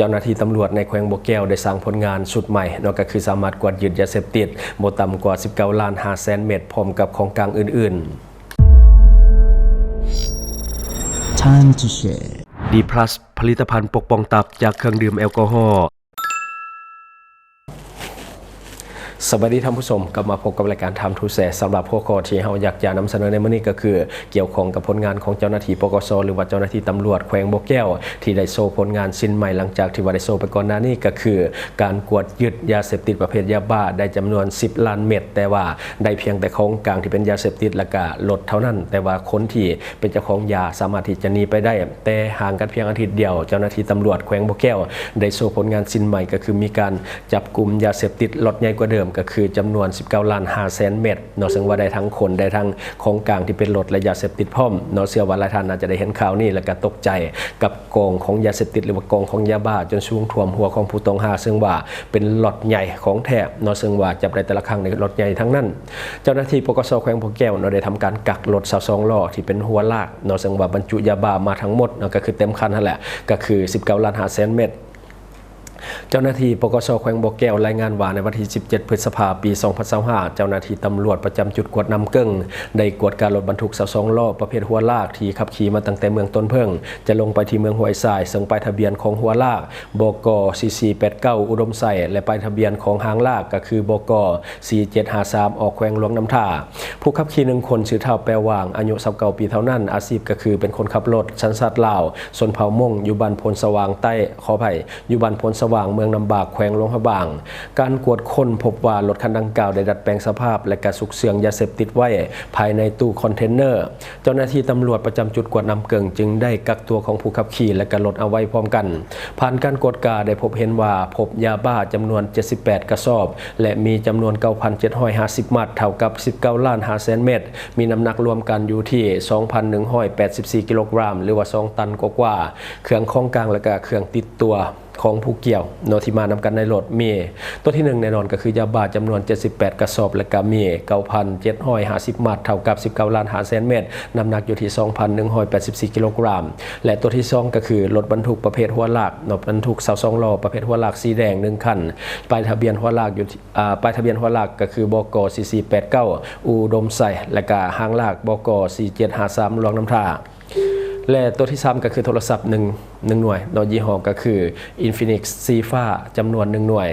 ເຈົ້າໜ້າທີ່ຕຳຫຼວດໃນແຂວງບໍ່ແກ້ວໄດ້ສ້າງຜົນງານຊຸດໃໝ່ເນາະ ກໍຄືສາມາດກວດຍຶດຢາເສບຕິດບໍ່ຕ່ຳກວ່າສິບເກົ້າລ້ານຫ້າແສນເມັດ ພ້ອມກັບຂອງກາງອື່ນໆ. Time to share. ດີພລັສ ຜະລິດຕະພັນປົກປ້ອງຕັບຈາກເຄື່ອງດື່ມແອລກໍຮໍ. ສະບາຍດີທ່ານຜູ້ຊົມ, ກັບມາພົບກັບລາຍການ Time to Share. ສຳລັບຫົວຂໍ້ທີ່ເຮົາຢາກຈະນຳສະເໜີໃນມື້ນີ້ກໍຄື ກ່ຽວຂ້ອງກັບຜົນງານຂອງເຈົ້າໜ້າທີ່ ປກສ ຫຼືວ່າເຈົ້າໜ້າທີ່ຕຳຫຼວດແຂວງບໍ່ແກ້ວ ທີ່ໄດ້ໂຊຜົນງານຊິ້ນໃໝ່ ຫຼັງຈາກທີ່ວ່າໄດ້ໂຊໄປກ່ອນໜ້ານີ້ ກໍຄືການກວດຍຶດຢາເສບຕິດປະເພດຢາບ້າໄດ້ຈຳນວນສິບລ້ານເມັດ, ແຕ່ວ່າໄດ້ພຽງແຕ່ຂອງກາງທີ່ເປັນຢາເສບຕິດ ແລະກະລົດເທົ່ານັ້ນ, ແຕ່ວ່າຄົນທີ່ເປັນເຈົ້າຂອງຢາສາມາດທີ່ຈະໜີໄປໄດ້. ແຕ່ຫ່າງກັນພຽງອາທິດດຽວ, ເຈົ້າໜ້າທີ່ຕຳຫຼວດແຂວງບໍ່ແກ້ວໄດ້ໂຊຜົນງານຊິ້ນໃໝ່ ກໍຄືມີການ ຈັບກຸມຢາເສບຕິດລັອດໃຫຍ່ກວ່າເດີມ ກໍຄືຈຳນວນສິບເກົ້າລ້ານຫ້າແສນເມັດເນາະ, ເຊິ່ງວ່າໄດ້ທັງຄົນ ໄດ້ທັງຂອງກາງທີ່ເປັນລົດ ແລະ ຢາເສບຕິດພ້ອມເນາະ. ເຊື່ອວ່າຫຼາຍທ່ານອາດຈະໄດ້ເຫັນຂ່າວນີ້ ແລ້ວກໍຕົກໃຈກັບກອງຂອງຢາເສບຕິດ ຫຼືວ່າກອງຂອງຢາບ້າ ຈົນສູງຖ້ວມຫົວຂອງຜູ້ຕ້ອງຫາ, ເຊິ່ງວ່າເປັນລັອດໃຫຍ່ຂອງແທ້ເນາະ, ເຊິ່ງວ່າຈັບໄດ້ແຕ່ລະຄັ້ງໃນລັອດໃຫຍ່ທັງນັ້ນ. ເຈົ້າໜ້າທີ່ ປກສ ແຂວງບໍ່ແກ້ວເນາະ ໄດ້ທຳການກັກລົດຊາວສອງລໍ້ທີ່ເປັນຫົວລາກເນາະ, ເຊິ່ງວ່າບັນຈຸຢາບ້າມາທັງໝົດເນາະ, ກໍຄືເຕັມຄັນຫັ້ນແຫຼະ, ກໍຄືສິບເກົ້າລ້ານຫ້າແສນເມັດ. ເຈົ້າໜ້າທີ່ ປກສ ແຂວງບໍ່ແກ້ວລາຍງານວ່າ ໃນວັນທີສິບເຈັດ ພຶດສະພາ ປີ ສອງພັນຊາວຫ້າ ເຈົ້າໜ້າທີ່ຕຳຫຼວດປະຈຳຈຸດກວດນ້ຳເກິ່ງ ໄດ້ກວດກາລົດບັນທຸກຊາວສອງລໍ້ປະເພດຫົວລາກ ທີ່ຂັບຂີ່ມາຕັ້ງແຕ່ເມືອງຕົ້ນເຜິ້ງ ຈະລົງໄປທີ່ເມືອງຫ້ວຍຊາຍ, ເຊິ່ງປ້າຍທະບຽນຂອງຫົວລາກ ບກ ສີ່ສີ່ແປດເກົ້າ ອຸດົມໄຊ ແລະ ປ້າຍທະບຽນຂອງຫາງລາກ ກໍຄື ບກ ສີ່ເຈັດຫ້າສາມ ອອກແຂວງຫຼວງນ້ຳທາ. ຜູ້ຂັບຂີ່ໜຶ່ງຄົນ ຊື່ທ້າວ ແປວວ່າງ ອາຍຸຊາວເກົ້າປີເທົ່ານັ້ນ, ອາຊີບກໍຄືເປັນຄົນຂັບລົດ ສັນຊາດລາວ ຊົນເຜົ່າມົ້ງ ຢູ່ບ້ານໂພນສະຫວ່າງໃຕ້ ຂໍອະໄພ ຢູ່ບ້ານໂພນສະຫວ່າງ ເມືອງນ້ຳບາກ ແຂວງຫຼວງພະບາງ. ການກວດຄົ້ນພົບວ່າລົດຄັນດັ່ງກ່າວໄດ້ດັດແປງສະພາບ ແລະ ກະຊຸກເຊື່ອງຢາເສບຕິດໄວ້ພາຍໃນຕູ້ຄອນເທນເນີ. ເຈົ້າໜ້າທີ່ຕຳຫຼວດປະຈຳຈຸດກວດນ້ຳເກິ່ງຈຶ່ງໄດ້ກັກຕົວຂອງຜູ້ຂັບຂີ່ ແລະ ກະລົດເອົາໄວ້ພ້ອມກັນ. ຜ່ານການກວດກາໄດ້ພົບເຫັນວ່າ ພົບຢາບ້າຈຳນວນເຈັດສິບແປດກະສອບ ແລະ ມີຈຳນວນເກົ້າພັນເຈັດຮ້ອຍຫ້າສິບມັດ ເທົ່າກັບສິບເກົ້າລ້ານຫ້າແສນເມັດ, ມີນ້ຳໜັກລວມກັນຢູ່ທີ່ສອງພັນໜຶ່ງຮ້ອຍແປດສິບສີ່ກິໂລກຣາມ ຫຼືວ່າສອງຕັນກວ່າໆ. ເຄື່ອງຂອງກາງ ແລະ ກະເຄື່ອງຕິດຕົວຂອງຜູ້ກ່ຽວເນາະ ທີ່ມານຳກັນໃນລົດມີ ຕົວທີໜຶ່ງແນ່ນອນກໍຄືຢາບ້າຈຳນວນເຈັດສິບແປດກະສອບ ແລະ ກະມີເກົ້າພັນເຈັດຮ້ອຍຫ້າສິບມັດ ເທົ່າກັບສິບເກົ້າລ້ານຫ້າແສນເມັດ, ນ້ຳໜັກຢູ່ທີ່ສອງພັນໜຶ່ງຮ້ອຍແປດສິບສີ່ກິໂລກຣາມ ແລະ ຕົວທີສອງກໍຄືລົດບັນທຸກປະເພດຫົວລາກເນາະ ບັນທຸກຊາວສອງລໍ້ປະເພດຫົວລາກສີແດງໜຶ່ງຄັນ, ປ້າຍທະບຽນຫົວລາກຢູ່ທີ່ ອາ ປ້າຍທະບຽນຫົວລາກກໍຄື ບກ ສີ່ສີ່ແປດເກົ້າ ອຸດົມໄຊ ແລະ ກະຫາງລາກ ບກ ສີ່ເຈັດຫ້າສາມ ຫຼວງນ້ຳທາ. ແລະ ຕົວທີສາມກໍຄືໂທລະສັບໜຶ່ງ ໜຶ່ງໜ່ວຍເນາະ, ຍີ່ຫໍ້ກໍຄື ອິນຟີນິກ ສີຟ້າ ຈຳນວນໜຶ່ງໜ່ວຍ.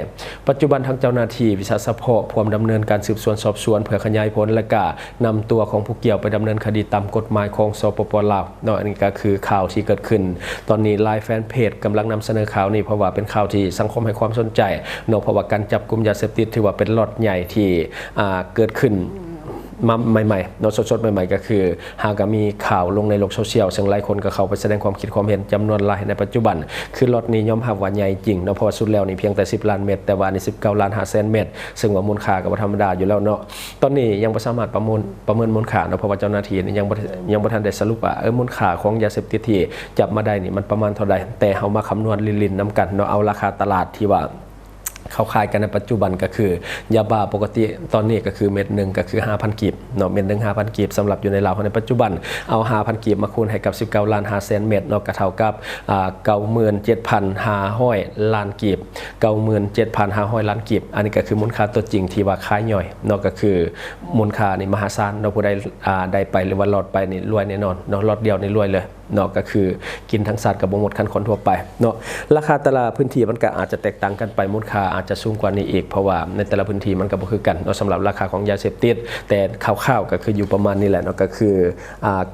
ປັດຈຸບັນທາງເຈົ້າໜ້າທີ່ວິຊາສະເພາະ ພວມດຳເນີນການສືບສວນສອບສວນ ເພື່ອຂະຫຍາຍຜົນ ແລະ ກະນຳຕົວຂອງຜູ້ກ່ຽວໄປດຳເນີນຄະດີຕາມກົດໝາຍຂອງ ສປປ ລາວເນາະ. ອັນນີ້ກໍຄືຂ່າວທີ່ເກີດຂຶ້ນຕອນນີ້, ຫຼາຍແຟນເພຈກຳລັງນຳສະເໜີຂ່າວນີ້ ເພາະວ່າເປັນຂ່າວທີ່ສັງຄົມໃຫ້ຄວາມສົນໃຈເນາະ, ເພາະວ່າການຈັບກຸມຢາເສບຕິດຖືວ່າເປັນລັອດໃຫຍ່ທີ່ ອາ ເກີດຂຶ້ນ ມາໃໝ່ໆເນາະ, ສົດໆໃໝ່ໆ ກໍຄືຫາກໍມີຂ່າວລົງໃນໂລກໂຊຊຽວ ເຊິ່ງຫຼາຍຄົນກໍເຂົ້າໄປສະແດງຄວາມຄິດຄວາມເຫັນຈຳນວນຫຼາຍໃນປັດຈຸບັນ. ຄືລັອດນີ້ຍອມຮັບວ່າໃຫຍ່ຈິງເນາະ, ເພາະວ່າຊຸດແລ້ວນີ້ພຽງແຕ່ສິບລ້ານເມັດ, ແຕ່ວ່າອັນນີ້ສິບເກົ້າລ້ານຫ້າແສນເມັດ, ເຊິ່ງວ່າມູນຄ່າກໍບໍ່ທຳມະດາຢູ່ແລ້ວເນາະ. ຕອນນີ້ຍັງບໍ່ສາມາດປະເມີນ ປະເມີນມູນຄ່າເນາະ, ເພາະວ່າເຈົ້າໜ້າທີ່ນີ້ຍັງບໍ່ ຍັງບໍ່ທັນໄດ້ສະຫຼຸບວ່າ ເອີ ມູນຄ່າຂອງຢາເສບຕິດທີ່ຈັບມາໄດ້ນີ້ ມັນປະມານເທົ່າໃດ, ແຕ່ເຮົາມາຄຳນວນຫຼິ້ນໆນຳກັນເນາະ, ເອົາລາຄາຕະຫຼາດທີ່ວ່າ ເຂົາຂາຍກັນໃນປັດຈຸບັນກໍຄື ຢາບ້າປົກກະຕິຕອນນີ້ກໍຄືເມັດໜຶ່ງກໍຄືຫ້າພັນກີບເນາະ, ເມັດໜຶ່ງຫ້າພັນກີບ. ສຳລັບຢູ່ໃນລາວເຮົາໃນປັດຈຸບັນ ເອົາຫ້າພັນກີບມາຄູນໃຫ້ກັບສິບເກົ້າລ້ານຫ້າແສນເມັດເນາະ, ກໍເທົ່າກັບ ອາ ເກົ້າໝື່ນເຈັດພັນຫ້າຮ້ອຍລ້ານກີບ, ເກົ້າໝື່ນເຈັດພັນຫ້າຮ້ອຍລ້ານກີບ. ອັນນີ້ກໍຄືມູນຄ່າຕົວຈິງທີ່ວ່າຂາຍຍ່ອຍເນາະ, ກໍຄືມູນຄ່ານີ້ມະຫາສານເນາະ, ຜູ້ໃດ ອາ ໄດ້ໄປ ຫຼືວ່າລອດໄປນີ້ລວຍແນ່ນອນເນາະ, ລອດດຽວນີ້ລວຍເລີຍ ເນາະ, ກໍຄືກິນທັງຊາດກໍບໍ່ໝົດຄັນຄົນທົ່ວໄປເນາະ. ລາຄາແຕ່ລະພື້ນທີ່ມັນກໍອາດຈະແຕກຕ່າງກັນໄປ, ມູນຄ່າອາດຈະສູງກວ່ານີ້ອີກ, ເພາະວ່າໃນແຕ່ລະພື້ນທີ່ມັນກໍບໍ່ຄືກັນເນາະ, ສຳລັບລາຄາຂອງຢາເສບຕິດ. ແຕ່ຄ່າວໆກໍຄືຢູ່ປະມານນີ້ແຫຼະເນາະ, ກໍຄື ອາ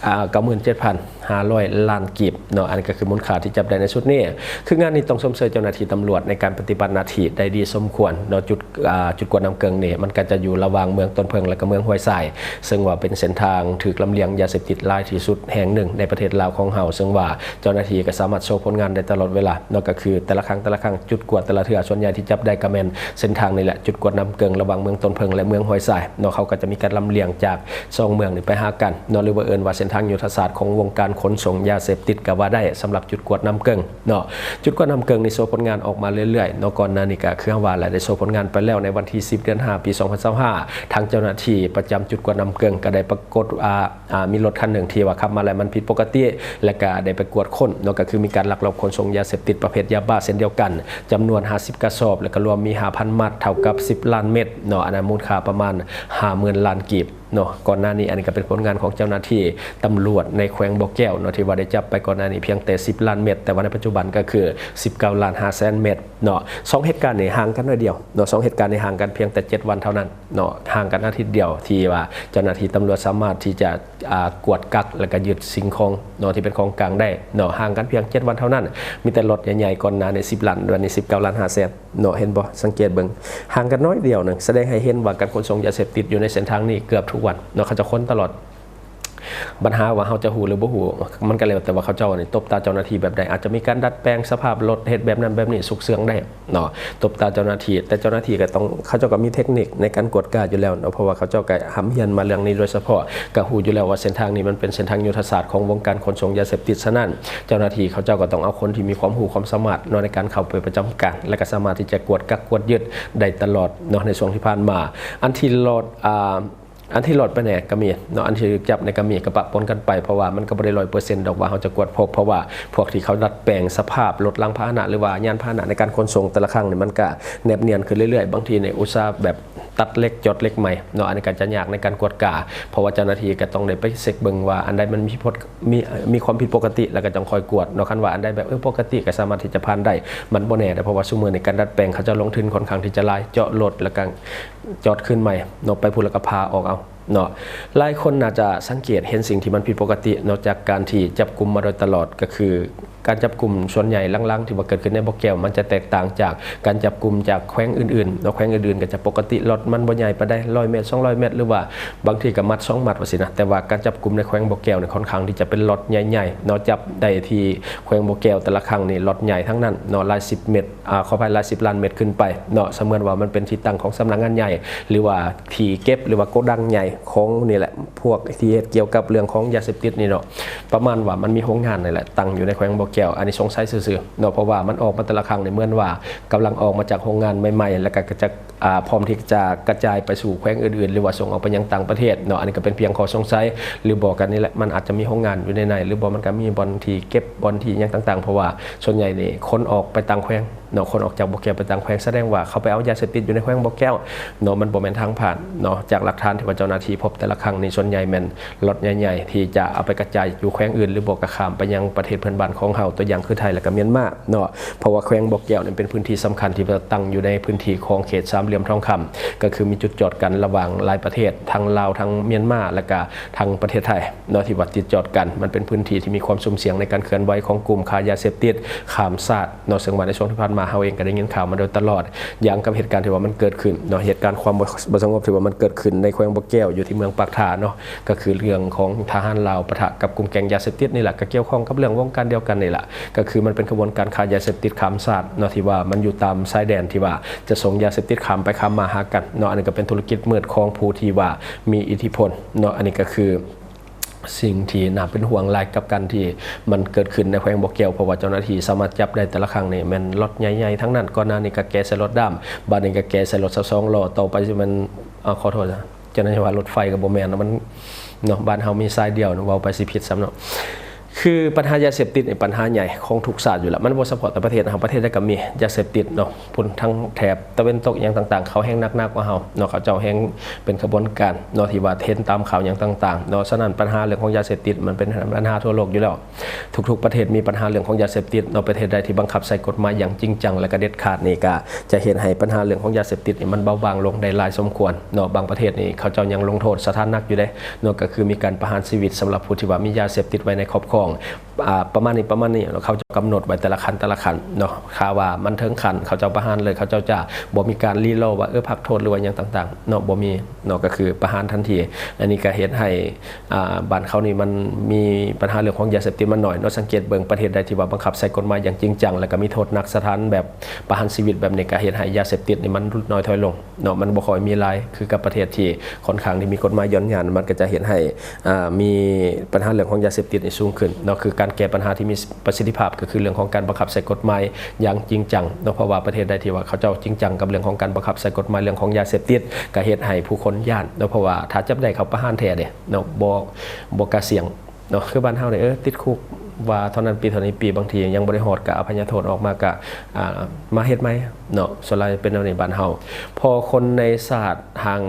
ອາ ເກົ້າໝື່ນເຈັດພັນຫ້າຮ້ອຍລ້ານກີບເນາະ. ອັນນີ້ກໍຄືມູນຄ່າທີ່ຈັບໄດ້ໃນຊຸດນີ້. ຄືງານນີ້ຕ້ອງຊົມເຊີຍເຈົ້າໜ້າທີ່ຕຳຫຼວດໃນການປະຕິບັດໜ້າທີ່ໄດ້ດີສົມຄວນເນາະ. ຈຸດ ອາ ຈຸດກວດນ້ຳເກິ່ງນີ້ ມັນກໍຈະຢູ່ລະຫວ່າງເມືອງຕົ້ນເຜິ້ງ ແລະ ກໍເມືອງຫ້ວຍຊາຍ, ເຊິ່ງວ່າເປັນເສັ້ນທາງຖືກລຳລຽງຢາເສບຕິດຫຼາຍທີ່ສຸດແຫ່ງໜຶ່ງໃນປະເທດລາວຂອງເຮົາ, ເຊິ່ງວ່າເຈົ້າໜ້າທີ່ກໍສາມາດໂຊຜົນງານໄດ້ຕະຫຼອດເວລາເນາະ. ກໍຄືແຕ່ລະຄັ້ງ ແຕ່ລະຄັ້ງ ຈຸດກວດແຕ່ລະເທື່ອ ສ່ວນໃຫຍ່ທີ່ຈັບໄດ້ກໍແມ່ນເສັ້ນທາງນີ້ແຫຼະ, ຈຸດກວດນ້ຳເກິ່ງລະຫວ່າງເມືອງຕົ້ນເຜິ້ງ ແລະ ເມືອງຫ້ວຍຊາຍເນາະ. ເຂົາກໍຈະມີການລຳລຽງຈາກສອງເມືອງນີ້ໄປຫາກັນເນາະ, ຫຼືວ່າເອີ້ນວ່າເສັ້ນທາງຍຸດທະສາດຂອງວົງການ ຂົນສົ່ງຢາເສບຕິດກໍວ່າໄດ້ ສຳລັບຈຸດກວດນ້ຳເກິ່ງເນາະ. ຈຸດກວດນ້ຳເກິ່ງນີ້ໂຊຜົນງານອອກມາເລື້ອຍໆເນາະ. ກ່ອນໜ້ານີ້ກໍຄືເຮົາວ່າແຫຼະ ໄດ້ໂຊຜົນງານໄປແລ້ວໃນວັນທີສິບ ເດືອນຫ້າ ປີສອງພັນຊາວຫ້າ ທາງເຈົ້າໜ້າທີ່ປະຈຳຈຸດກວດນ້ຳເກິ່ງກໍໄດ້ປາກົດ ອ່າ ອ່າ ມີລົດຄັນໜຶ່ງທີ່ວ່າຂັບມາແລ້ວມັນຜິດປົກກະຕິ ແລະກະໄດ້ໄປກວດຄົ້ນເນາະ ກໍຄືມີການລັກລອບຂົນສົ່ງຢາເສບຕິດປະເພດຢາບ້າເຊັ່ນດຽວກັນ ຈຳນວນຫ້າສິບກະສອບ ແລະກະລວມມີຫ້າພັນມັດ ເທົ່າກັບສິບລ້ານເມັດເນາະ. ອັນນັ້ນມູນຄ່າປະມານຫ້າໝື່ນລ້ານກີບເນາະ. ກ່ອນໜ້ານີ້ ອັນນີ້ກະເປັນຜົນງານຂອງເຈົ້າໜ້າທີ່ຕຳຫຼວດໃນແຂວງບໍ່ແກ້ວເນາະ ທີ່ວ່າໄດ້ຈັບໄປກ່ອນໜ້ານີ້ພຽງແຕ່ສິບລ້ານເມັດ ແຕ່ວ່າໃນປັດຈຸບັນກໍຄືສິບເກົ້າລ້ານຫ້າແສນເມັດເນາະ. ສອງເຫດການນີ້ຫ່າງກັນໜ້ອຍດຽວເນາະ ສອງເຫດການນີ້ຫ່າງກັນພຽງແຕ່ເຈັດວັນເທົ່ານັ້ນເນາະ ຫ່າງກັນອາທິດດຽວ ທີ່ວ່າເຈົ້າໜ້າທີ່ຕຳຫຼວດສາມາດທີ່ຈະ ອ່າ ກວດກັກ ແລະກະຍຶດສິ່ງຂອງເນາະ ທີ່ເປັນຂອງກາງໄດ້ເນາະ ຫ່າງກັນພຽງເຈັດວັນເທົ່ານັ້ນ. ມີແຕ່ລັອດໃຫຍ່ໆ ກ່ອນໜ້ານີ້ສິບລ້ານ ດຽວນີ້ສິບເກົ້າລ້ານຫ້າແສນເນາະ. ເຫັນບໍ່? ສັງເກດເບິ່ງ ຫ່າງກັນໜ້ອຍດຽວໜຶ່ງ ສະແດງໃຫ້ເຫັນວ່າການຂົນສົ່ງຢາເສບຕິດຢູ່ໃນເສັ້ນທາງນີ້ເກືອບທຸກວັນເນາະ ເຂົາຈະຂົນຕະຫຼອດ. ບັນຫາວ່າເຮົາຈະຮູ້ຫຼືບໍ່ຮູ້ ມັນກໍແລ້ວແຕ່ວ່າເຂົາເຈົ້ານີ້ຕົບຕາເຈົ້າໜ້າທີ່ແບບໃດ ອາດຈະມີການດັດແປງສະພາບລົດ ເຮັດແບບນັ້ນແບບນີ້ ຊຸກເຊື່ອງໄດ້ ເນາະ ຕົບຕາເຈົ້າໜ້າທີ່. ແຕ່ເຈົ້າໜ້າທີ່ກໍຕ້ອງ ເຂົາເຈົ້າກໍມີເທັກນິກໃນການກວດກາຢູ່ແລ້ວເນາະ ເພາະວ່າເຂົາເຈົ້າກໍຮ່ຳຮຽນມາເລື່ອງນີ້ໂດຍສະເພາະ ກໍຮູ້ຢູ່ແລ້ວວ່າເສັ້ນທາງນີ້ມັນເປັນເສັ້ນທາງຍຸດທະສາດຂອງວົງການຂົນສົ່ງຢາເສບຕິດ. ສະນັ້ນ ເຈົ້າໜ້າທີ່ເຂົາເຈົ້າກໍຕ້ອງເອົາຄົນທີ່ມີຄວາມຮູ້ຄວາມສາມາດເນາະ ໃນການເຂົ້າໄປປະຈຳການ ແລະກໍສາມາດທີ່ຈະກວດກັກກວດຍຶດໄດ້ຕະຫຼອດເນາະ ໃນຊ່ວງທີ່ຜ່ານມາ. ອັນທີ່ລອດ ອ່າ ອັນທີ່ລອດໄປແດ່ກໍມີເນາະ ອັນທີ່ຖືກຈັບນີ້ກໍມີ ກໍປະປົນກັນໄປ ເພາະວ່າມັນກໍບໍ່ໄດ້ຮ້ອຍເປີເຊັນດອກວ່າເຮົາຈະກວດພົບ ເພາະວ່າພວກທີ່ເຂົາດັດແປງສະພາບລົດລາງພາຫະນະ ຫຼືວ່າຍານພາຫະນະໃນການຂົນສົ່ງແຕ່ລະຄັ້ງນີ້ ມັນກໍແນບນຽນຂຶ້ນເລື້ອຍໆ. ບາງທີນີ້ອຸດສ່າແບບຕັດເຫຼັກ ຈອດເຫຼັກໃໝ່ເນາະ ອັນນີ້ກໍຈະຍາກໃນການກວດກາ ເພາະວ່າເຈົ້າໜ້າທີ່ກໍຕ້ອງໄດ້ໄປເຊັກເບິ່ງວ່າອັນໃດມັນມີຜິດປົກ ມີ ມີຄວາມຜິດປົກກະຕິ ແລ້ວກໍຈັ່ງຄ່ອຍກວດເນາະ. ຄັນວ່າອັນໃດແບບ ເອີ ປົກກະຕິກໍສາມາດທີ່ຈະຜ່ານໄດ້ ມັນບໍ່ແນ່ເດ້ ເພາະວ່າຊຸມມື້ນີ້ການດັດແປງເຂົາເຈົ້າລົງທຶນຂ້ອນຂ້າງທີ່ຈະຫຼາຍ ເຈາະລົດ ແລ້ວກໍ ຈອດຄືນໃໝ່ເນາະ ໄປພຸ້ນແລ້ວກໍພາອອກເອົາເນາະ. ຫຼາຍຄົນໜ້າຈະສັງເກດເຫັນສິ່ງທີ່ມັນຜິດປົກກະຕິເນາະ ຈາກການທີ່ຈັບກຸມມາໂດຍຕະຫຼອດ ກໍຄືການຈັບກຸມສ່ວນໃຫຍ່ຫຼັງໆ ທີ່ວ່າເກີດຂຶ້ນໃນບໍ່ແກ້ວ ມັນຈະແຕກຕ່າງຈາກການຈັບກຸມຈາກແຂວງອື່ນໆເນາະ. ແຂວງອື່ນໆກໍຈະປົກກະຕິ ລົດມັນບໍ່ໃຫຍ່ປານໃດ ຮ້ອຍແມັດ ສອງຮ້ອຍແມັດ ຫຼືວ່າບາງທີກໍມັດສອງມັດວ່າຊີ້ນະ ແຕ່ວ່າການຈັບກຸມໃນແຂວງບໍ່ແກ້ວນີ້ຂ້ອນຂ້າງທີ່ຈະເປັນລັອດໃຫຍ່ໆເນາະ. ຈັບໄດ້ທີ່ແຂວງບໍ່ແກ້ວແຕ່ລະຄັ້ງນີ້ລັອດໃຫຍ່ທັງນັ້ນເນາະ ຫຼາຍສິບເມັດ ອາ ຂໍອະໄພ ຫຼາຍສິບລ້ານເມັດຂຶ້ນໄປເນາະ. ສະເໝືອນວ່າມັນເປັນທີ່ຕັ້ງຂອງສຳນັກງານໃຫຍ່ ຫຼືວ່າທີ່ເກັບ ຫຼືວ່າໂກດັງໃຫຍ່ຂອງນີ້ແຫຼະ ພວກທີ່ເຮັດກ່ຽວກັບເລື່ອງຂອງຢາເສບຕິດນີ້ເນາະ. ປະມານວ່າມັນມີໂຮງງານນີ້ແຫຼະຕັ້ງຢູ່ໃນແຂວງບໍ່ແກ້ວ ອັນນີ້ສົງໄສຊື່ໆເນາະ ເພາະວ່າມັນອອກມາແຕ່ລະຄັ້ງນີ້ເໝືອນວ່າກຳລັງອອກມາຈາກໂຮງງານໃໝ່ໆ ແລ້ວກໍຈະ ອາ ພ້ອມທີ່ຈະກະຈາຍໄປສູ່ແຂວງອື່ນໆ ຫຼືວ່າສົ່ງອອກໄປຍັງຕ່າງປະເທດເນາະ. ອັນນີ້ກໍເປັນພຽງຂໍ້ສົງໄສ ຫຼືບໍ່ກໍນີ້ແຫຼະ ມັນອາດຈະມີໂຮງງານຢູ່ໃນໃນ ຫຼືບໍ່ມັນກໍມີບ່ອນທີ່ເກັບ ບ່ອນທີ່ຫຍັງຕ່າງໆ ເພາະວ່າສ່ວນໃຫຍ່ນີ້ຂົນອອກໄປຕ່າງແຂວງ ເນາະ ຂົນອອກຈາກບໍ່ແກ້ວໄປຕ່າງແຂວງ ສະແດງວ່າເຂົາໄປເອົາຢາເສບຕິດຢູ່ໃນແຂວງບໍ່ແກ້ວເນາະ ມັນບໍ່ແມ່ນທາງຜ່ານເນາະ. ຈາກຫຼັກຖານທີ່ວ່າເຈົ້າໜ້າທີ່ພົບແຕ່ລະຄັ້ງນີ້ ສ່ວນໃຫຍ່ແມ່ນລັອດໃຫຍ່ໆ ທີ່ຈະເອົາໄປກະຈາຍຢູ່ແຂວງອື່ນ ຫຼືບໍ່ກໍຂ້າມໄປຍັງປະເທດເພື່ອນບ້ານຂອງເຮົາ ຕົວຢ່າງຄືໄທ ແລະກະມຽນມາເນາະ. ເພາະວ່າແຂວງບໍ່ແກ້ວນີ້ເປັນພື້ນທີ່ສຳຄັນທີ່ວ່າຕັ້ງຢູ່ໃນພື້ນທີ່ຂອງເຂດສາມຫຼ່ຽມທອງຄຳ ກໍຄືມີຈຸດຈອດກັນລະຫວ່າງຫຼາຍປະເທດ ທັງລາວ ທັງມຽນມາ ແລະກະທັງປະເທດໄທ ເນາະ ທີ່ວ່າຕິດຈອດກັນ. ມັນເປັນພື້ນທີ່ທີ່ມີຄວາມສຸ່ມສ່ຽງໃນການເຄື່ອນໄຫວຂອງກຸ່ມຄ້າຢາເສບຕິດຂ້າມຊາດເນາະ ເຊິ່ງວ່າໃນຊ່ວງທີ່ຜ່ານມາເຮົາເອງກໍໄດ້ຍິນຂ່າວມາໂດຍຕະຫຼອດ ຢ່າງກັບເຫດການທີ່ວ່າມັນເກີດຂຶ້ນເນາະ ເຫດການຄວາມບໍ່ ບໍ່ສະຫງົບທີ່ວ່າມັນເກີດຂຶ້ນໃນແຂວງບໍ່ແກ້ວ ຢູ່ທີ່ເມືອງປາກທາເນາະ ກໍຄືເລື່ອງຂອງທະຫານລາວປະທະກັບກຸ່ມແກ້ງຢາເສບຕິດນີ້ລະ ກໍກ່ຽວຂ້ອງກັບເລື່ອງວົງການດຽວກັນນີ້ລະ ກໍຄືມັນເປັນຂະບວນການຄ້າຢາເສບຕິດຂ້າມຊາດເນາະ ທີ່ວ່າມັນຢູ່ຕາມຊາຍແດນທີ່ວ່າຈະສົ່ງຢາເສບຕິດຂ້າມໄປຂ້າມມາຫາກັນເນາະ. ອັນນີ້ກໍເປັນທຸລະກິດມືດຂອງຜູ້ທີ່ວ່າມີອິດທິພົນເນາະ. ອັນນີ້ກໍຄື ສິ່ງທີ່ໜ້າເປັນຫ່ວງຫຼາຍກັບການທີ່ມັນເກີດຂຶ້ນໃນແຂວງບໍ່ແກ້ວ ເພາະວ່າເຈົ້າໜ້າທີ່ສາມາດຈັບໄດ້ແຕ່ລະຄັ້ງນີ້ແມ່ນລັອດໃຫຍ່ໆທັງນັ້ນ. ກ່ອນໜ້ານີ້ກໍແກ່ໃສ່ລົດດ້າມ ບາດນີ້ກໍແກ່ໃສ່ລົດຊາວສອງລໍ້ ຕໍ່ໄປຊິແມ່ນ ເອົາ ຂໍໂທດ ເຈົ້າໜ້າທີ່ວ່າລົດໄຟກໍບໍ່ແມ່ນເນາະ ມັນເນາະ ບ້ານເຮົາມີສາຍດຽວເນາະ ເວົ້າໄປຊິຜິດຊ້ຳເນາະ. ຄືບັນຫາຢາເສບຕິດນີ້ປັນຫາໃຫຍ່ຂອງທຸກຊາດຢູ່ລະ ມັນບໍ່ສະເພາະແຕ່ປະເທດເຮົາ ປະເທດໃດກໍມີຢາເສບຕິດເນາະ. ພຸ້ນທາງແຖບຕາເວັນຕົກຫຍັງຕ່າງໆ ເຂົາແຮ່ງໜັກໆກວ່າເຮົາເນາະ ເຂົາເຈົ້າແຮ່ງເປັນຂະບວນການເນາະ ທີ່ວ່າເຫັນຕາມຂ່າວຫຍັງຕ່າງໆເນາະ. ສະນັ້ນ ບັນຫາເລື່ອງຂອງຢາເສບຕິດມັນເປັນບັນຫາທົ່ວໂລກຢູ່ແລ້ວ ທຸກໆປະເທດມີບັນຫາເລື່ອງຂອງຢາເສບຕິດເນາະ. ປະເທດໃດທີ່ບັງຄັບໃຊ້ກົດໝາຍຢ່າງຈິງຈັງ ແລະກະເດັດຂາດນີ້ ກະຈະເຮັດໃຫ້ບັນຫາເລື່ອງຂອງຢາເສບຕິດນີ້ມັນເບົາບາງລົງໄດ້ຫຼາຍສົມຄວນເນາະ. ບາງປະເທດນີ້ເຂົາເຈົ້າຍັງລົງໂທດສະຖານໜັກຢູ່ເດ້ເນາະ ກະຄືມີການປະຫານຊີວິດສຳລັບຜູ້ທີ່ວ່າມີຢາເສບຕິດໄວ້ໃນຄອບຄອງ ອ່າ ປະມານນີ້ ປະມານນີ້ເນາະ. ເຂົາເຈົ້າກຳນົດໄວ້ແຕ່ລະຂັ້ນ ແຕ່ລະຂັ້ນເນາະ ຖ້າວ່າມັນເຖິງຂັ້ນເຂົາເຈົ້າປະຫານເລີຍ ເຂົາເຈົ້າຈະບໍ່ມີການລີລໍວ່າ ເອີ ພັກໂທດ ຫຼືວ່າຫຍັງຕ່າງໆເນາະ ບໍ່ມີເນາະ ກະຄືປະຫານທັນທີ. ອັນນີ້ກະເຮັດໃຫ້ ອ່າ ບ້ານເຂົານີ້ມັນມີບັນຫາເລື່ອງຂອງຢາເສບຕິດມັນໜ້ອຍເນາະ. ສັງເກດເບິ່ງປະເທດໃດທີ່ວ່າບັງຄັບໃຊ້ກົດໝາຍຢ່າງຈິງຈັງ ແລ້ວກະມີໂທດໜັກສະຖານແບບປະຫານຊີວິດແບບນີ້ ກະເຮັດໃຫ້ຢາເສບຕິດນີ້ມັນຫຼຸດນ້ອຍຖອຍລົງເນາະ ມັນບໍ່ຄ່ອຍມີຫຼາຍ ຄືກັບປະເທດທີ່ຂ້ອນຂ້າງທີ່ມີກົດໝາຍຢ່ອນຍານ ມັນກະຈະເຮັດໃຫ້ ອ່າ ມີບັນຫາເລື່ອງຂອງຢາເສບຕິດນີ້ສູງຂຶ້ນ ເນາະ ຄືການແກ້ບັນຫາທີ່ມີປະສິດທິພາບ ກໍຄືເລື່ອງຂອງການບັງຄັບໃຊ້ກົດໝາຍຢ່າງຈິງຈັງເນາະ. ເພາະວ່າປະເທດໃດທີ່ວ່າເຂົາເຈົ້າຈິງຈັງກັບເລື່ອງຂອງການບັງຄັບໃຊ້ກົດໝາຍເລື່ອງຂອງຢາເສບຕິດ ກໍເຮັດໃຫ້ຜູ້ຄົນຢ້ານເນາະ. ເພາະວ່າຖ້າຈັບໄດ້ ເຂົາປະຫານແທ້ເດ້ເນາະ ບໍ່ ບໍ່ກ້າສ່ຽງເນາະ. ຄືບ້ານເຮົານີ້ ເອີ ຕິດຄຸກວ່າເທົ່ານັ້ນປີເທົ່ານີ້ປີ ບາງທີຍັງບໍ່ໄດ້ຮອດ ກໍອະໄພຍະໂທດອອກມາ ກໍ ອ່າ ມາເຮັດໃໝ່ເນາະ. ສ່ວນຫຼາຍເປັນແນວນີ້ບ້ານເຮົາ ເພາະຄົນໃນຊາດຫ່າງ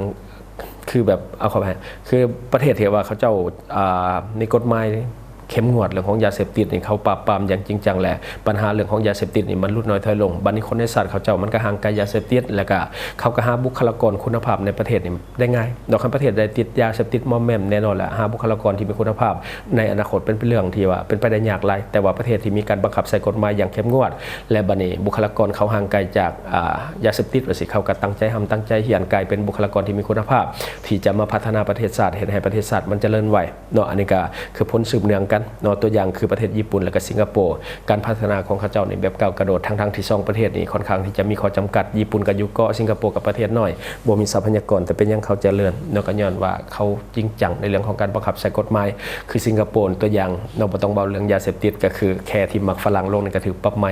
ຄືແບບ ເອົາເຂົ້າໃຫ້ ຄືປະເທດທີ່ວ່າເຂົາເຈົ້າ ອ່າ ມີກົດໝາຍເຂັ້ມງວດເລື່ອງຂອງຢາເສບຕິດນີ້ ເຂົາປາບປາມຢ່າງຈິງຈັງ ແລະ ບັນຫາເລື່ອງຂອງຢາເສບຕິດນີ້ມັນຫຼຸດນ້ອຍຖອຍລົງ. ບັດນີ້ຄົນໃນຊາດເຂົາເຈົ້າມັນກໍຫ່າງໄກຢາເສບຕິດ ແລ້ວກໍເຂົາກໍຫາບຸກຄະລາກອນຄຸນນະພາບໃນປະເທດນີ້ໄດ້ງ່າຍເນາະ. ຄັນປະເທດໃດຕິດຢາເສບຕິດມອມແມມ ແນ່ນອນແຫຼະ ຫາບຸກຄະລາກອນທີ່ມີຄຸນນະພາບໃນອະນາຄົດເປັນ ເປັນເລື່ອງທີ່ວ່າເປັນໄປໄດ້ຍາກຫຼາຍ. ແຕ່ວ່າປະເທດທີ່ມີການບັງຄັບໃຊ້ກົດໝາຍຢ່າງເຂັ້ມງວດ ແລະ ບັດນີ້ບຸກຄະລາກອນເຂົາຫ່າງໄກຈາກ ອ່າ ຢາເສບຕິດວ່າຊີ້ ເຂົາກໍຕັ້ງໃຈຮ່ຳຕັ້ງໃຈຮຽນ ກາຍເປັນບຸກຄະລາກອນທີ່ມີຄຸນນະພາບ ທີ່ຈະມາພັດທະນາປະເທດຊາດ ເຮັດໃຫ້ປະເທດຊາດມັນຈະເລີນໄວເນາະ. ອັນນີ້ກໍຄືຜົນສືບເນື່ອງກັນເນາະ. ຕົວຢ່າງຄືປະເທດຍີ່ປຸ່ນ ແລະ ກໍສິງກະໂປ ການພັດທະນາຂອງເຂົາເຈົ້ານີ້ແບບກ້າວກະໂດດ ທັງໆທີ່ສອງປະເທດນີ້ຄ່ອນຂ້າງທີ່ຈະມີຂໍ້ຈຳກັດ. ຍີ່ປຸ່ນກໍຢູ່ເກາະ ສິງກະໂປກໍປະເທດນ້ອຍ ບໍ່ມີຊັບພະຍາກອນ ແຕ່ເປັນຫຍັງເຂົາຈະເລີນເນາະ? ກໍຍ້ອນວ່າເຂົາຈິງຈັງໃນເລື່ອງຂອງການບັງຄັບໃຊ້ກົດໝາຍ. ຄືສິງກະໂປຕົວຢ່າງເນາະ ບໍ່ຕ້ອງເວົ້າເລື່ອງຢາເສບຕິດ ກໍຄືແຄ່ທີ່ມັກຝຣັ່ງລົງນີ້ກໍຖືກປັບໃໝ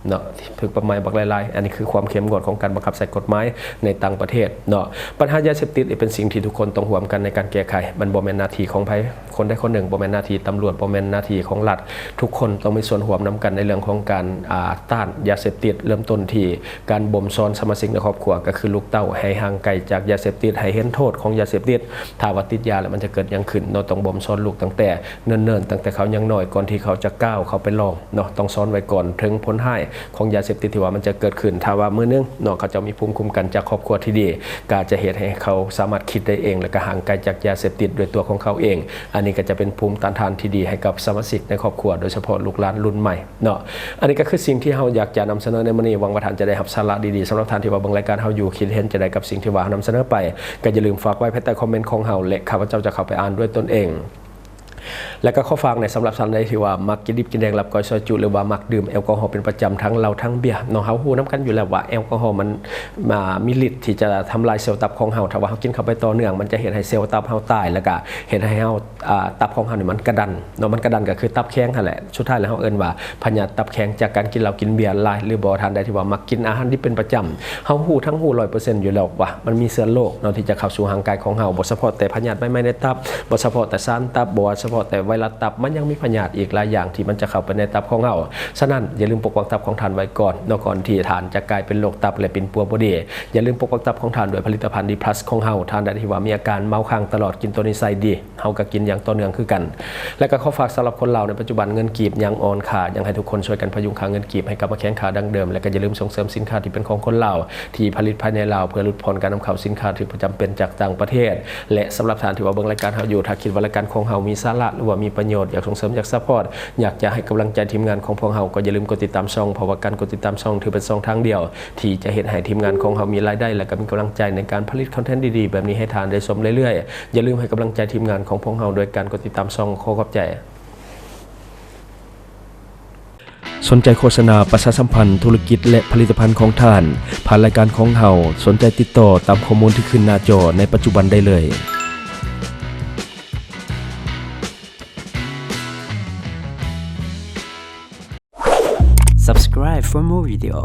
ເນາະ ຖືກປັບໃໝບັກຫຼາຍໆ. ອັນນີ້ຄືຄວາມເຂັ້ມງວດຂອງການບັງຄັບໃຊ້ກົດໝາຍໃນຕ່າງປະເທດເນາະ. ບັນຫາຢາເສບຕິດນີ້ເປັນສິ່ງທີ່ທຸກຄົນຕ້ອງຮ່ວມກັນໃນການແກ້ໄຂ. ມັນບໍ່ແມ່ນໜ້າທີ່ຂອງໃຜຄົນໃດຄົນໜຶ່ງ, ບໍ່ແມ່ນໜ້າທີ່ຕຳຫຼວດ, ບໍ່ແມ່ນໜ້າທີ່ຂອງລັດ. ທຸກຄົນຕ້ອງມີສ່ວນຮ່ວມນຳກັນໃນເລື່ອງຂອງການ ອ່າ ຕ້ານຢາເສບຕິດ. ເລີ່ມຕົ້ນທີ່ການບົ່ມສອນສະມາຊິກໃນຄອບຄົວ, ກໍຄືລູກເຕົ້າໃຫ້ຫ່າງໄກຈາກຢາເສບຕິດ, ໃຫ້ເຫັນໂທດຂອງຢາເສບຕິດ. ຖ້າວ່າຕິດຢາແລ້ວມັນຈະເກີດຫຍັງຂຶ້ນເນາະ, ຕ້ອງບົ່ມສອນລູກຕັ້ງແຕ່ເນີນໆ, ຕັ້ງແຕ່ເຂົາຍັງນ້ອຍ, ກ່ອນທີ່ເຂົາຈະກ້າວເຂົ້າໄປລອງ ເນາະ, ຕ້ອງສອນໄວ້ກ່ອນເຖິງຜົນຮ້າຍຂອງຢາເສບຕິດທີ່ວ່າມັນຈະເກີດຂຶ້ນ. ຖ້າວ່າມື້ໜຶ່ງເນາະ ເຂົາເຈົ້າມີພູມຄຸ້ມກັນຈາກຄອບຄົວທີ່ດີ, ກໍຈະເຮັດໃຫ້ເຂົາສາມາດຄິດໄດ້ເອງ ແລະ ກໍຫ່າງໄກຈາກຢາເສບຕິດດ້ວຍຕົວຂອງເຂົາເອງ. ອັນນີ້ກໍຈະເປັນພູມຕ້ານທານທີ່ດີໃຫ້ກັບສະມາຊິກໃນຄອບຄົວ, ໂດຍສະເພາະລູກຫຼານລຸ້ນໃໝ່ເນາະ. ອັນນີ້ກໍຄືສິ່ງທີ່ເຮົາຢາກຈະນຳສະເໜີໃນມື້ນີ້. ຫວັງວ່າທ່ານຈະໄດ້ຮັບສາລະດີໆ. ສຳລັບທ່ານທີ່ວ່າເບິ່ງລາຍການເຮົາຢູ່, ຄິດເຫັນຈັ່ງໃດກັບສິ່ງທີ່ວ່າເຮົານຳສະເໜີໄປ, ກໍຢ່າລືມຝາກໄວ້ພາຍໃຕ້ຄອມເມັນຂອງເຮົາ ແລະ ຂ້າພະເຈົ້າຈະເຂົ້າໄປອ່ານດ້ວຍຕົນເອງ. ແລະກໍຂໍຝາກແດ່ ສຳລັບທ່ານໃດທີ່ວ່າມັກກິນດິບກິນແດງ ລັບ ກ້ອຍ ຊອຍຈຸ ຫຼືວ່າມັກດື່ມແອລກໍຮອລເປັນປະຈຳ ທັງເຫຼົ້າທັງເບຍເນາະ. ເຮົາຮູ້ນຳກັນຢູ່ແລ້ວວ່າແອລກໍຮອລມັນ ອ່າ ມີລິດທີ່ຈະທຳລາຍເຊວຕັບຂອງເຮົາ. ຖ້າວ່າເຮົາກິນເຂົ້າໄປຕໍ່ເນື່ອງ ມັນຈະເຮັດໃຫ້ເຊວຕັບເຮົາຕາຍ ແລ້ວກະເຮັດໃຫ້ເຮົາ ອ່າ ຕັບຂອງເຮົານີ້ມັນກະດັນເນາະ. ມັນກະດັນກໍຄືຕັບແຂງຫັ້ນແຫຼະ. ສຸດທ້າຍແລ້ວເຮົາເອີ້ນວ່າພະຍາດຕັບແຂງຈາກການກິນເຫຼົ້າກິນເບຍຫຼາຍ ຫຼືບໍ່. ທ່ານໃດທີ່ວ່າມັກກິນອາຫານດິບເປັນປະຈຳ ເຮົາຮູ້ທັງຮູ້ຮ້ອຍເປີເຊັນຢູ່ແລ້ວວ່າມັນມີເຊື້ອໂລກເນາະ ທີ່ຈະເຂົ້າສູ່ຮ່າງກາຍຂອງເຮົາ, ບໍ່ສະເພາະແຕ່ພະຍາດໄວໄມ້ໃນຕັບ, ບໍ່ສະເພາະແຕ່ສານຕັບ, ບໍ່ວ່າສະເພາະແຕ່ໄວຣັສຕັບ, ມັນຍັງມີພະຍາດອີກຫຼາຍຢ່າງທີ່ມັນຈະເຂົ້າໄປໃນຕັບຂອງເຮົາ. ສະນັ້ນ ຢ່າລືມປົກປັກຕັບຂອງທ່ານໄວ້ກ່ອນເນາະ, ກ່ອນທີ່ທ່ານຈະກາຍເປັນໂລກຕັບ ແລະ ປິ່ນປົວບໍ່ດີ. ຢ່າລືມປົກປັກຕັບຂອງທ່ານດ້ວຍຜະລິດຕະພັນ ດີພລັສ ຂອງເຮົາ. ທ່ານໃດທີ່ວ່າມີອາການເມົາຄ້າງຕະຫຼອດ, ກິນໂຕນີ້ໃຊ້ດີ. ເຮົາກໍກິນຢ່າງຕໍ່ເນື່ອງຄືກັນ. ແລະກໍຂໍຝາກສຳລັບຄົນລາວໃນປັດຈຸບັນ ເງິນກີບຍັງອ່ອນຄ່າ, ຢາກໃຫ້ທຸກຄົນຊ່ວຍກັນພະຍຸງຄ່າເງິນກີບໃຫ້ກັບມາແຂງຄ່າດັ່ງເດີມ ແລະກໍຢ່າລືມສົ່ງເສີມສິນຄ້າທີ່ເປັນຂອງຄົນລາວ ທີ່ຜະລິດພາຍໃນລາວ ເພື່ອຫຼຸດຜ່ອນການນຳເຂົ້າສິນຄ້າທີ່ບໍ່ຈຳເປັນຈາກຕ່າງປະເທດ. ແລະສຳລັບທ່ານທີ່ວ່າເບິ່ງລາຍການເຮົາຢູ່, ຖ້າຄິດວ່າລາຍການຂອງເຮົາມີສາລະ ຫຼືວ່າມີປະໂຫຍດ, ຢາກສົ່ງເສີມ, ຢາກຊັບພອດ, ຢາກຈະໃຫ້ກຳລັງໃຈທີມງານຂອງພວກເຮົາ, ກໍຢ່າລືມກົດຕິດຕາມຊ່ອງ, ເພາະວ່າການກົດຕິດຕາມຊ່ອງຖືເປັນຊ່ອງທາງດຽວ ທີ່ຈະເຮັດໃຫ້ທີມງານຂອງເຮົາມີລາຍໄດ້ ແລະກໍມີກຳລັງໃຈໃນການຜະລິດຄອນເທັນດີໆແບບນີ້ໃຫ້ທ່ານໄດ້ຊົມເລື້ອຍໆ. ຢ່າລືມໃຫ້ກຳລັງໃຈທີມງານຂອງພວກເຮົາໂດຍການກົດຕິດຕາມຊ່ອງ. ຂໍຂອບໃຈ. ສົນໃຈໂຄສະນາ, ປະຊາສຳພັນທຸລະກິດ ແລະ ຜະລິດຕະພັນຂອງທ່ານ ຜ່ານລາຍການຂອງເຮົາ, ສົນໃຈຕິດຕໍ່ຕາມຂໍ້ມູນທີ່ຂຶ້ນໜ້າຈໍໃນປັດຈຸບັນໄດ້ເລີຍ. Subscribe for more video.